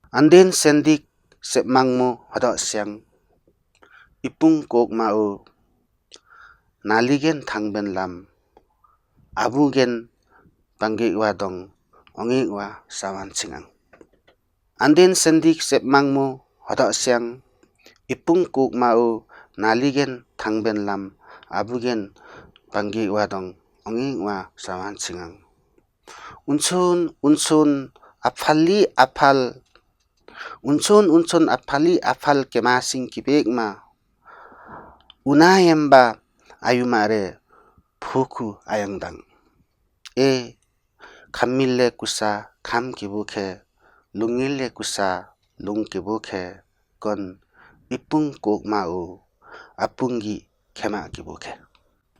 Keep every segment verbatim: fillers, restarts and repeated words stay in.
Anden sendik sepmangmo hodo siang, ipung kokma u, naligen thangben lam, abugen pangge wa dong, onge wa sawan singang. Anden sendik sepmangmo hodo siang, ipung kokma u, naligen thangben lam, abugen pangge wa dong, onge wa sawan singang. Unsun, unsun, aphali, aphal, unsun, unsun, aphali, aphal, kema sing kibek ma. Una yemba, ayuma re, phuku ayang dang. E, khamile kusa, kham kibukhe, lungile kusa, lung kibukhe, kon, ipung kokma u, apungi, kema kibukhe.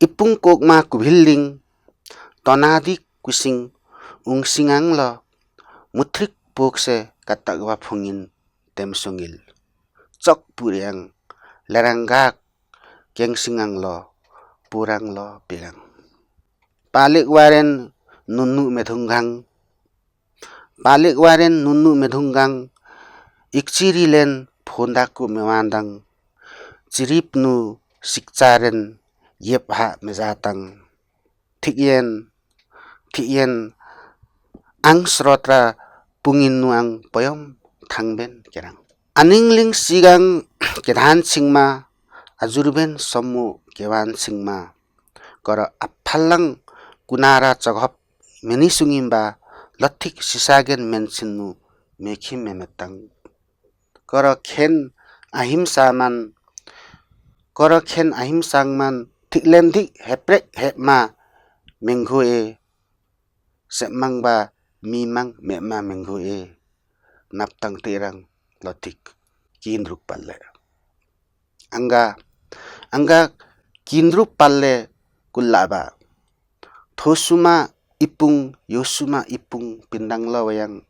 Ipung kokma kubiling, tonadik kusing, ungsingang lo, mutrik pokse katak wa phungin temsungil. Chok puriang, leranggak, kengsingang lo, purang lo, pirang. Palik waren nunu medunggang, Palik waren nunu medunggang, ikchiri len phondaku mewandang, chiripnu sikcharen yepha mejatang. Thikyen, thikyen, ang srotra pungin nu ang poyom thangben kerang. Aningling sigang kedan singma, ajurben somu kewan singma. Koro aphalang kunara choghop meni sungimba lothik sisagen mensinnu mekhim memetang. Koro khen ahimsa man, koro khen ahimsang man, thiklendik heprek hepma menggo e, sepmangba mimang mema menggo e, naptang terang lothik kindruk palle. Angga, angga kindruk palle kullaba. Thosuma ipung, yosuma ipung pindang lo wayang.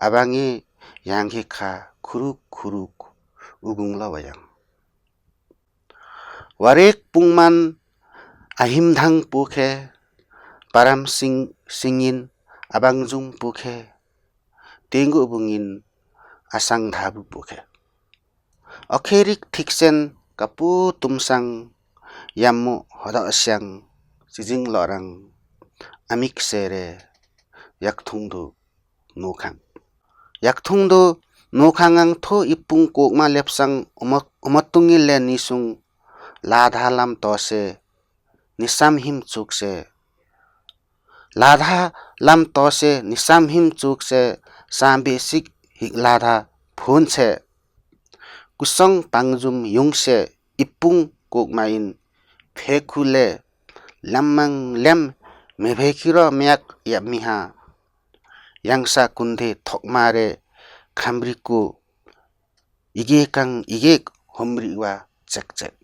Abangi yanggi kha khuruk khuruk ugung lo wayang. Warek pungman ahimdang pukhe, param sing singin abangjum pukhe, tenggu bungin asang dhabu pukhe. Okherik thiksen kapu tumsang, yammu hodo siang, sijing lorang, amik sere, yakthung du nukhang. Yakthung du nukhang ang tho ipung kokma lepsang umot, umotungi le nisung, ladha lam tose, nisam him chukse. Ladha lam tose, nisam him chukse, sambesik hik ladha phunse. Kusong pangjum yungse, ipung kokma in, phekhule, lammang lem, mebekhiro meak yamiha. Yangsa kunde thokmare, khamriku, igekang igek homriwa chek chek.